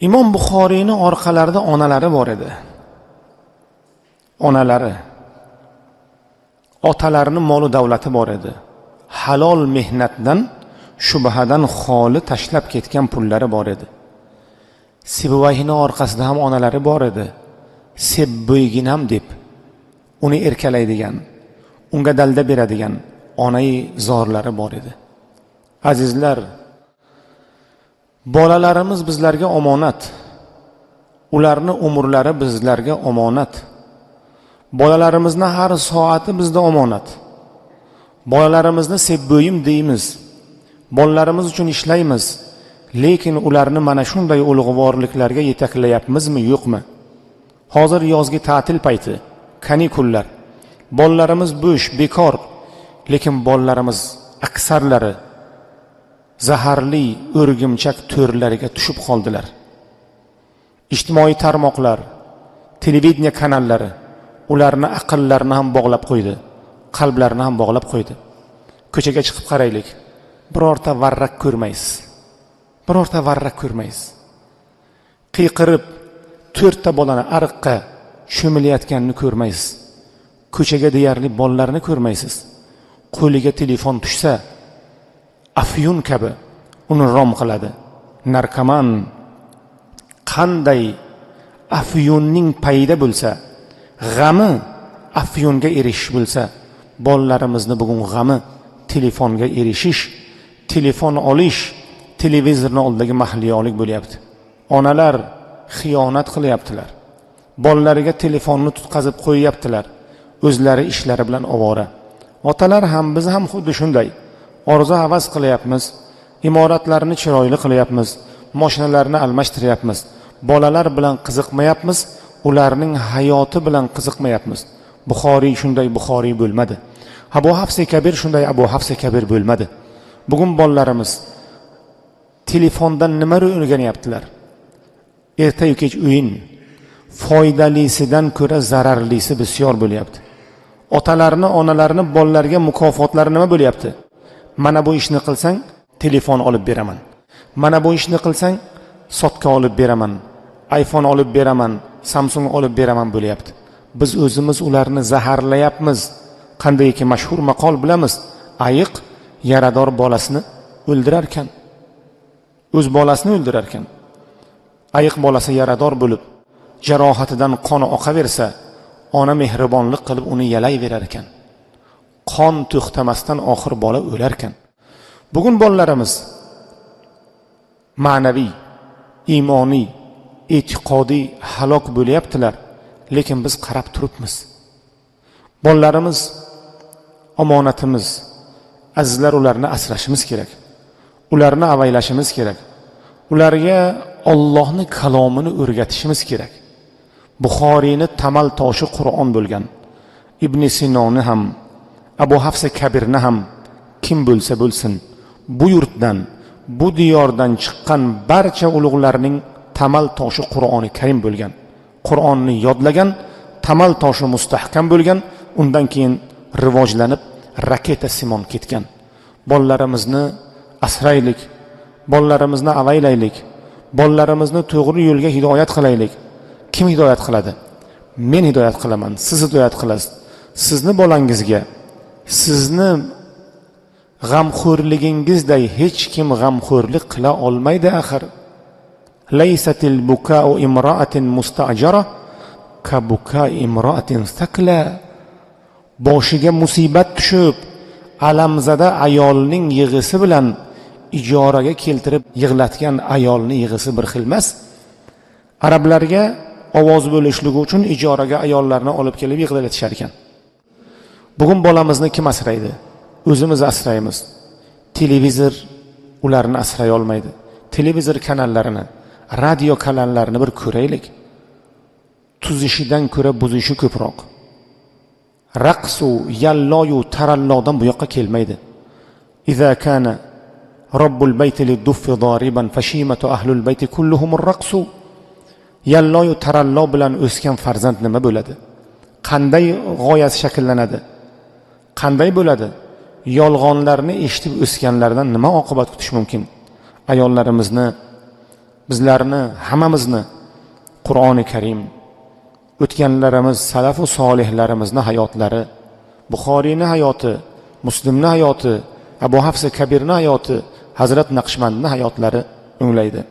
Imom Buxoriyni orqalarida onalari bor edi. Onalari, otalarining moli davlati bor edi. Halol mehnatdan, shubhadan xoli tashlab ketgan pullari bor edi. Sibvayhni orqasida ham onalari bor edi. Sebbo'yginam deb uni erkalaydigan, unga dalda beradigan onai zorlari bor edi. Azizlar, bolalarimiz bizlarga omonat. Ularni umrlari bizlarga omonat. Bolalarimizni har soati bizda omonat. Bolalarimizni sebbo'yim deymiz. Bolalarimiz uchun ishlaymiz. Lekin ularni mana shunday ulug'vorliklarga yetaklayapmizmi, yo'qmi? Hozir yozgi ta'til payti, kanikullar. Bolalarimiz bo'sh, bekor, lekin bolalarimiz aksarlari zaharli o'rgimchak to'rlariga tushib qoldilar. Ijtimoiy tarmoqlar, televideniya kanallari ularni aqllarini ham bog'lab qo'ydi, qalblarini ham bog'lab qo'ydi. Ko'chaga chiqib qaraylik, birorta varrak ko'rmaysiz. Birorta varrak ko'rmaysiz. Qiyqirib to'rtta bolani ariqqa cho'milayotganini ko'rmaysiz. Ko'chaga deyarli bolalarni ko'rmaysiz. Qo'liga telefon tushsa, afyun kabi uni rom qiladi. Narkoman qanday afyunning payida bo'lsa, g'ami afyunga erishish bo'lsa, bolalarimizni bugun g'ami telefonga erishish, telefon olish, televizorni oldidagi mahliyolik bo'lyapti. Onalar xiyonat qilyaptilar. Bolalariga telefonni tutqazib qo'yyaptilar. O'zlari ishlari bilan ovora. Otalar ham, biz ham xuddi shunday. Orzu havas qilyapmiz, imoratlarni chiroyli qilyapmiz, mashinalarni almashtiryapmiz. Bolalar bilan qiziqmayapmiz, ularning hayoti bilan qiziqmayapmiz. Buxoriy shunday Buxoriy bo'lmadi. Abu Hafs Kabir shunday Abu Hafs Kabir bo'lmadi. Bugun bolalarimiz telefondan nima o'rganyaptilar? Erta-yu kech o'yin, foydalisidan ko'ra zararlisi bisyor bo'lyapti. Otalarni, onalarni bolalarga mukofotlari nima bo'lyapti? Mana bu ishni qilsang, telefon olib beraman. Mana bu ishni qilsang, sotka olib beraman, iPhone olib beraman, Samsung olib beraman bo'lyapti. Biz o'zimiz ularni zaharlayapmiz. Qandayki mashhur maqol bilamiz, ayiq yarador bolasini o'ldirar ekan. O'z bolasini o'ldirar ekan. Ayiq bolasi yarador bo'lib, jarohatidan qon oqaversa, ona mehribonlik qilib uni yalayverar ekan. Qon to'xtamasdan oxir bola o'lar ekan. Bugun bolalarimiz ma'naviy, iymoniy, e'tiqodiy halok bo'lyaptilar, lekin biz qarab turibmiz. Bolalarimiz omonatimiz. Azizlar, ularni asrashimiz kerak. Ularni avaylashimiz kerak. Ularga Allohning kalomini o'rgatishimiz kerak. Buxoriyni tamal toshi Qur'on bo'lgan. Ibn Sinoni ham, Abu Hafs Kabirni ham kim bo'lsa bo'lsin, bu yurtdan, bu diyordan chiqqan barcha ulug'larning tamal toshi Qur'oni Karim bo'lgan. Qur'onni yodlagan, tamal toshi mustahkam bo'lgan, undan keyin rivojlanib raketa simon ketgan. Bolalarimizni asraylik, bolalarimizni avaylaylik, bolalarimizni to'g'ri yo'lga hidoyat qilaylik. Kim hidoyat qiladi? Men hidoyat qilaman, siz hidoyat qilasiz. Sizni bolangizga, sizni g'amxo'rligingizday hech kim g'amxo'rlik qila olmaydi axir. Laysatil buka'u imra'atin musta'jara ka buka'i imra'atin sakla. Boshiga musibat tushib, alamzada ayolning yig'isi bilan ijoraga keltirib yig'latgan ayolning yig'isi bir xil emas. Arablarga ovoz bo'lishligi uchun ijoraga ayollarni olib kelib yig'latishar ekan. Bugun bolamizni kim asraydi? O'zimiz asraymiz. Televizor ularni asray olmaydi. Televizor kanallarini, radio kanallarini bir ko'raylik. Tuzishidan ko'ra buzishi ko'proq. Raqsu, yalloyu, tarallodan bu yoqqa kelmaydi. Iza kana robbul bayti liduffi doriban fashimatu ahlul bayti kulluhum ar-raqsu. Yalloyu tarallo bilan o'sgan farzand nima bo'ladi? Qanday g'oyasi shakllanadi? Qanday bo'ladi? Yolg'onlarni eshitib o'sganlardan nima oqibat kutish mumkin? Ayollarimizni Bizlarni hammamizni Qur'oni Karim, o'tganlarimiz, salafu solihlarimizni hayotlari, Buxoriyni hayoti, Muslimni hayoti, Abu Hafsa Kabirni hayoti, Hazrat Naqshbandni hayotlari o'nglaydi.